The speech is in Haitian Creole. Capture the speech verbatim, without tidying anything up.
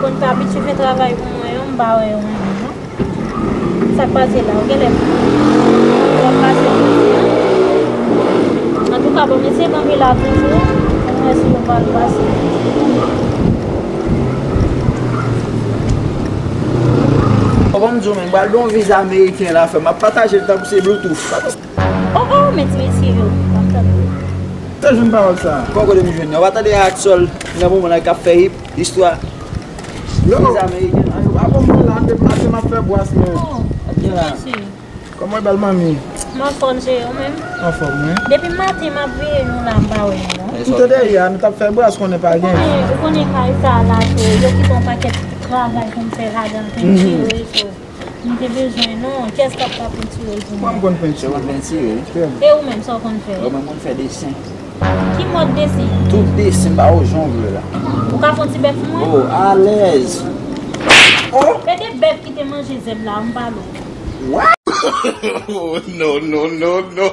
Bon, pa abitye fè travay pou mwen, yo, m pa wè yo menm, non. Sa k pase la, ou genlè w ap pase pou mwen. Antouka, bon, mesye kanpe la toujou, pou mwen si yo pral pase. Bon, ban m di w, men, m pral gen yon viza ameriken la, frè m. M ap pataje l tankou se Bluetooth. Oh, oh, men ti mesye yo, m ap tande. Sa jwenn pawòl sa? Poko de m jwenn. Ou pa tande Hot Sol nan moman la k ap fè hip, istwa. Yo, viza ameriken. Ayo, apre mwen la, de maten m ap fè bwas, men. Oh, ok, mesye. Kòman w bèl manmi? M anfòm, se ou menm? Anfòm, wi. Depi maten m ap veye nou la, m pa wè nou, non. M te dèyè a, nou t ap fè bwas, konnen pa gen. Ou konnen, ou konnen kay sa a la, so, yo kite yon pakèt travay pou m fè ladan l, pentire, so. M te bezwen, non. Kiyès k ap ka pentire l pou mwen? Mwen, m konn pentire. Ou konn pentire, wi. E ou menm, sa w konn fè? Mwen, m konn fè desen. Ki mòd desen? Tout desen, m pa wè jan w vle la. Ou ka fè yon ti bèf pou mwen? Oh, alèz. Oh! E de bèf ki te manje zèb la, m pale w. What? Oh, no, no, no, no.